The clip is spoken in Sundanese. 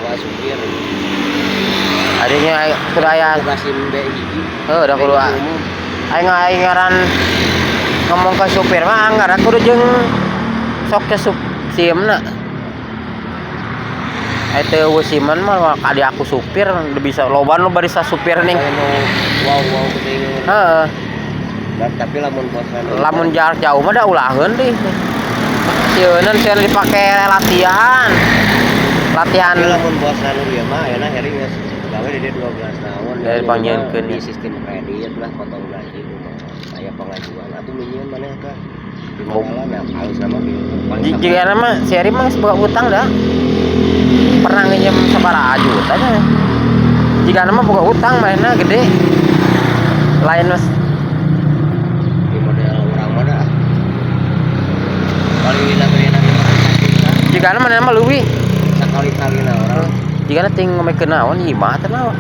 Bawa supir. Adanya kudu aya. Boga SIM B hiji. Heuh, da kudu B umum. Aing aing ngaran ngomong ke supir mah anggar kudu jeung sok ke sup SIM-na. Eta euweuh SIM-an mah kadi aku supir udah bisa loba nu barisa supir nih. Aya nu wow wow geuning. Heeh. Nah, tapi lamun bosan Lamun jarak jauh mah da ulaheun deh. Sieuneun sieun dipake latihan. Latihan. Tapi lamun bosan ieu mah ayeuna Heri geus gawe di dieu 12 tahun. Dari pangnyieunkeun di ya. Sistem kredit lah, potong gaji kumaha. Aya pengajuan atuh minyeun maneh ka di Oh. modalan nah halus sama gitu. Paling Jika mah si Eri mah geus boga utang dah. Pernah nginjem sabaraha juta nya. Jika mah boga utang mainnya gede. Lain mas. Di model urang mah dah. Paling dina gede 5 juta. Jika mah mah leuwih. Sakali-kali na urang. Jika ting ngomekeun naon imah teh naon.